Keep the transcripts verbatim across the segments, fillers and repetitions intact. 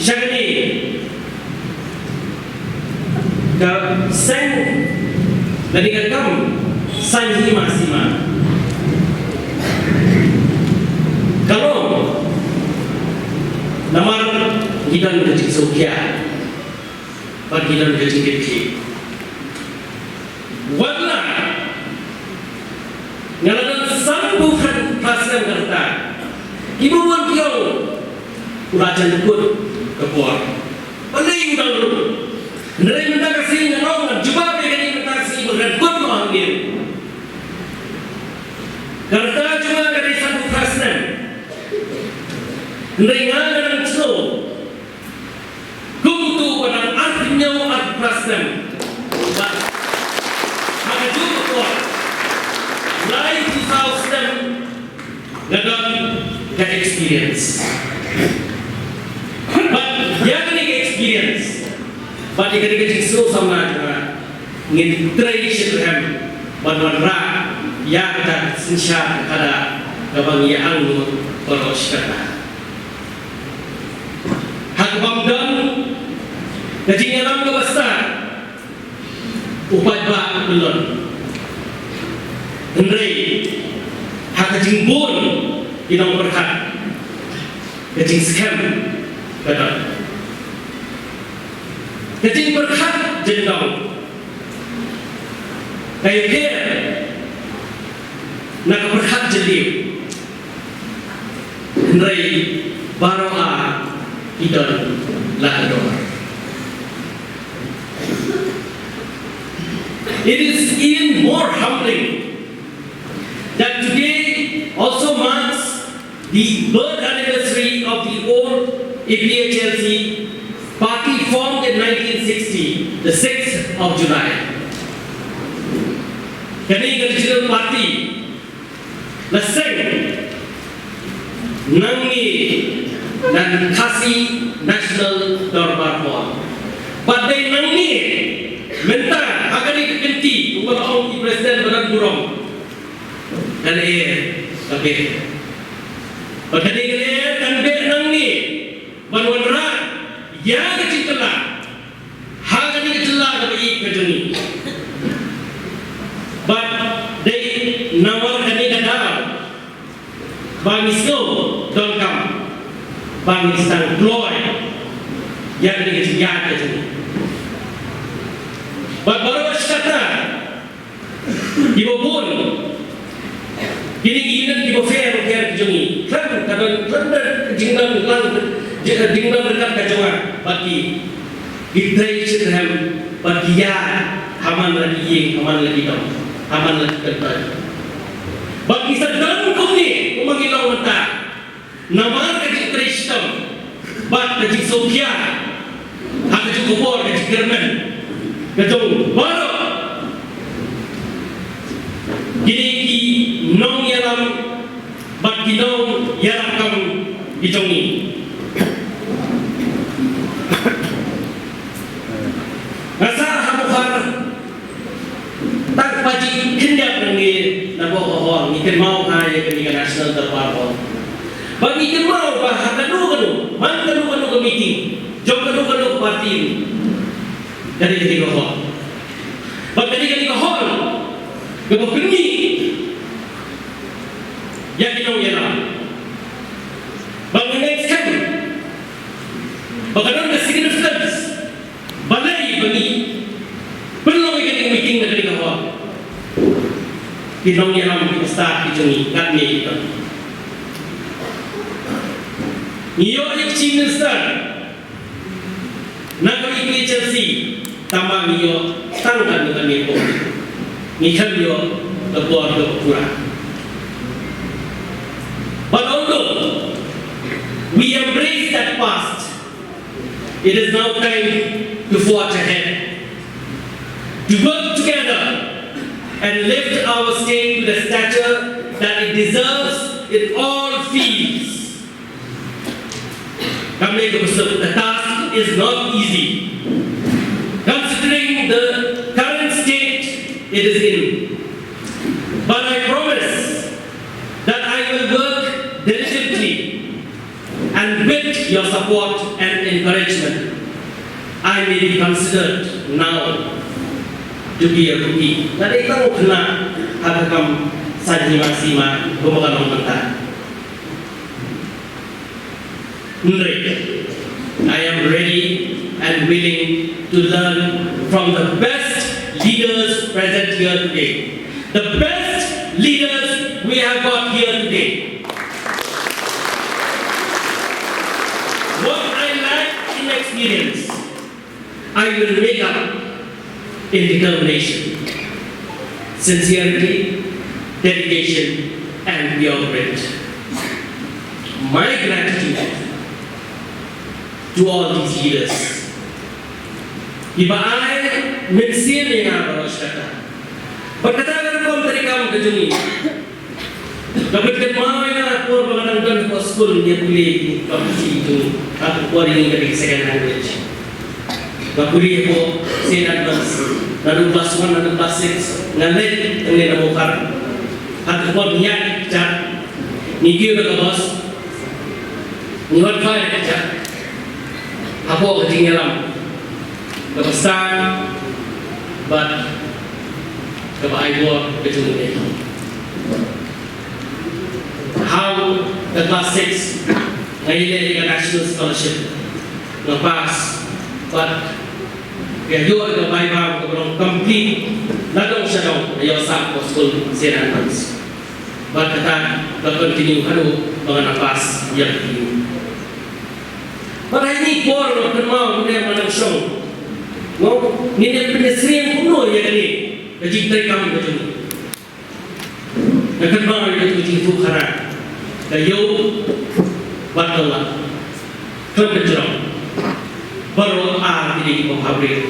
Sha kane ka seng, kane ka kam saiñ hima sima. Ka long namar ngi don ka jingsngewkhia bad ngi don ka jingkitkhlieh. Wat la nga la don sanphew phra snem ka rta, kiba bun ki ong u la jan kut ka por. Balei u dang rung? Hynrei mynta ka sngi nga ong, ngan jubab ïa kane mynta ka sngi ba ngan kut noh hangne. Ka rta jong nga ka dei sanphew phra snem. Hynrei nga nga dang sngew kum uto uba dang arphew hynñiew arphew phra snem. Bad ha kajuh ka por, laiphew saw snem nga don ka experience. Bad ïa kane ka experience bad ïa kane ka jingsngew samla jong nga, ngin trei shitrhem ban wanrah ïa kata ka synshar kaba ngi ïa angnud baroh shi katta. Ha kaba ym don ka jingïalam kaba stad, u paidbah u pyllun. Hynrei ha ka jingbun ki nongpyrkhat, ka jingskhem ka don. Ka jingpyrkhat jyndong ka ïapher na ka pyrkhat jylliew. Hynrei baroh ar ki don la ka dor. It is even more humbling that today also marks the birth anniversary of the old A P H L C party formed in nineteen sixty, the sixth of July. Kane ka regional party la seng nangne na Khasi National Dorbar Hall. Bad dei nangne mynta ha kane ka kynti, kumba la ong i President ba don burom, ka lyer ka beh. Bad kane ka lyer kan beh nangne ban wanrah ïa ka jingkylla ha kane ka jylla kaba ïeit ka jong ngi. Bad dei namar kane ka daw ba ngi sngew donkam ba ngin sdang kloi ïa kane ka jingïaid ka jong ngi. Bad baroh shi katta, kiba bun kine ki unit kiba pher bapher ki jong ngi, khlem ka don, khlem da jingdon lang, jingdon ryngkat ka jong nga bad ki, ki trei shitrhem bad ki ïaid ha man la ki ïing, ha man la ki dong, ha man la ki kynthei. Bad ki sa don kumne kumba ngi long mynta. Namar ka jingtrei shitom bad ka jingsngewkhia ha kajuh ka por, ka jingkyrmen ka jong baroh kine ki nongïalam bad ki nongïarap kam ki jong ngi. Nga sah ha Bhopal tang ba jingkhyndiat nangne na ka hall, ngi kynmaw ha ïa kane ka National Dorbar Hall. Ba ngi kynmaw ba ha kano kano, man kano kano ka meeting jong kano kano ka party, ka dei kane ka hall. Ba ka dei kane ka hall kaba pynmih ïa ki nongïalam. Ba ngi ngeit skhem ba ka don ka significance. Balei ba ngi pynlong ïa kane ka meeting na kane ka hall? Ki nongïalam, ki stad ki jong ngi katne ki don. Ngi ïoh ïa ka Chief Minister na ka A P H L C, tangba ngi ïoh tang katne katne ka por. Ngi khlem ïoh ka bor kaba pura. But although we embrace that past, it is now time to forge ahead, to work together and lift our state to the stature that it deserves in all fields. Kam dei kaba suk, the task is not easy, considering the current state it is in. But I promise that I will work diligently And with your support and encouragement, I may be considered now to be a rookie. Nga dei tang u khynnah ha ka kam san hima sima kumba ka long mynta. Hynrei, I am ready and willing to learn from the best leaders present here today. The best leaders we have got here today. What I lack in experience, I will make up in determination, sincerity, dedication, and pure grit. My gratitude to all these leaders. Kiba ai mynsiem ïa nga baroh shi katta. Bad kata ka rukom treikam ka jong ngi. Ka pynkynmaw ïa nga por ba nga dang don hapoh skul, ngi ïa pule ïa ki, ka pule ïa ki, ka pule ïa ki, ka dei second language. Nga pule hapoh Saint Albans, naduh class one, naduh class six, nga leit hangne na Mawkhar. Haduh por ngi ïaid kjat, ngi kiew da ka bus, ngi wan phai kjat. Hapoh ka jingïalam kaba stad bad kaba ai bor ka jong ngi. Ha ka class six nga ïaleh ïa ka national scholarship, nga pass bad nga ïoh ïa ka bai bam kaba long complete na dong sha dong, nga ïoh sah hapoh skul Saint Albans. Bad kata ka continue haduh ba nga la pass ïa ka P U. Bad ha kine ki por nga kynmaw mynne nga dang shong, ngin ïa pynïasyriem kumno ïa kane ka jingtreikam ka jong ngi. Nga kynmaw ïa ka jingïathuhkhana, ka ïew bad ka wad, khlem ka jrong. Baroh ar ki dei ki baphabriaw,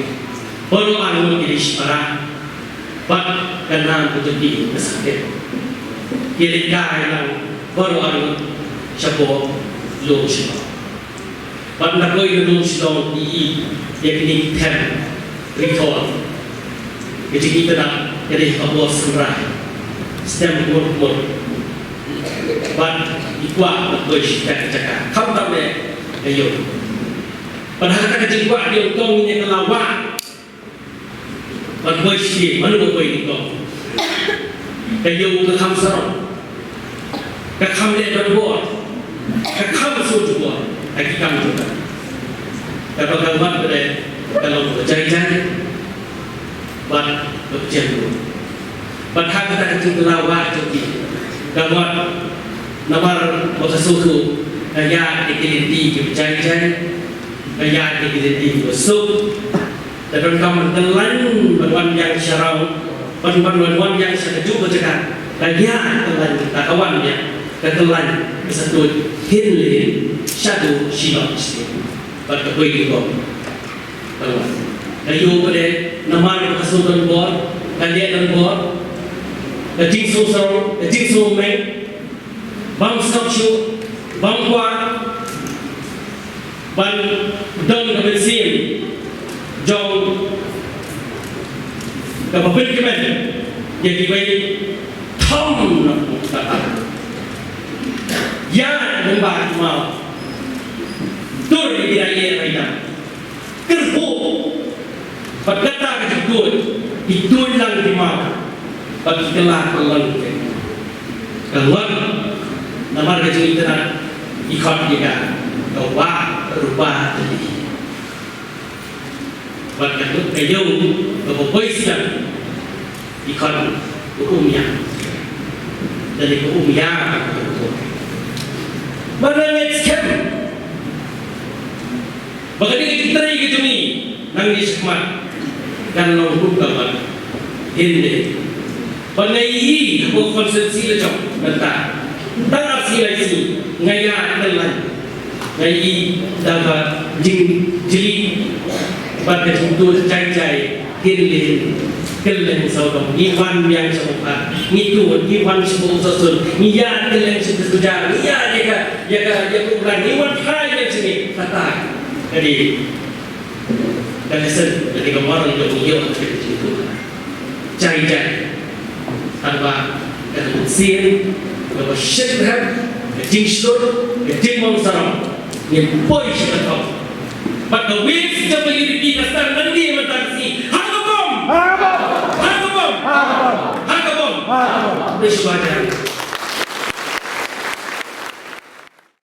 baroh ar ngut ki dei shipara, bad ka nam ka jong ki ka sahteng. Ki leit kai lang baroh ar ngut shapoh Lum Shillong. Bad na poi na Lum Shillong ngi ïohi ïa kine ki them ri thor. Ka jingitynnad ka dei ha ka bor synrai, stem mur mur. Bad ngi kwah ban poi sha kata ka jaka, khamtam eh ka ïew. Bad ha kata ka jingkwah ka ïew, to ngin ïa kylla wah ban poi sha, mano ba poi nyngkong. Ka ïew ka kham sarong, ka kham leh donbor, ka kham sngewthuh bor ha ki kam jong ka. Kaba ka wad pat ka long kaba jai jai bad kaba jem ruh. Bad ha kata ka jingkylla wah jong ki, ka wad, namar ba ka sngewthuh, ka ïaid ïa ki lynti kiba jai jai, ka ïaid ïa ki lynti kiba suk. Ka donkam ban kyllaiñ ban wan biang sha raw, ban, ban, ban wan biang sha kajuh ka jaka. Ka ïa kyllaiñ, ka, ka wan biang, ka kyllaiñ, ka sa tuid hin le hin shaduh shi noh shi sngi. Bad ka poi nyngkong. Ka wan, ka ïew pat namar ka sngewdon bor, ka leh donbor, ka jingsngewsarong, ka jingsngewmeng. Bym sngap shuh, bym kwah ban don ka mynsiem jong kaba pynkmen ïa kiwei, thom noh ka ar. Ïa, mynba ki maw, tur ïa ki raiei raidang. Kyrhuh. Bad kata ka jingtuid, ki tuid lang ki maw, bad ki kylla kyllon ki. Ka ngon, namar ka jingitynnad, ki khot ïa ka, ka wah rupa tylli. Bad ka, ka ïew kaba poi sdang, ki khot ka um ïa. Lane ka um ïa. Bad nga ngeit skhem ba ka dei ka jingtrei ka jong ngi nangne shakhmat, kan long ruh kumta. Hynrei ba nga ïohi ha ka constituency la jong mynta, tang ar sngi lai sngi nga ïa kyllaiñ. Nga ïohi da ka jingjli bad ka jingtuid jai jai. Hynrei kylleng sawdong, ngi wan biang sha Mawkhar, ngi tuid, ngi wan sha Mawksoisun, ngi ïaid kylleng sha Ksuja, ngi ïaid ïa ka, ïa ka, ïa ka Uklan, ngi wan phai biang sha ngi. Kata ka dei ka lesson, ka dei ka moral jong ngi ïa ka jingtuid jai jai. Tangba ka mynsiem kaba shyrkhei, ka jingshlur, ka jingbymsarong. Ngin poi sha ka thong. Bad ka wave jong ka U D P ka start nangne mynta ka sngi. Ha ka bom! Ha ka bom! Ha ka bom! Ha ka bom! Ha ka bom! Ha ka bom! Te shuwa jan.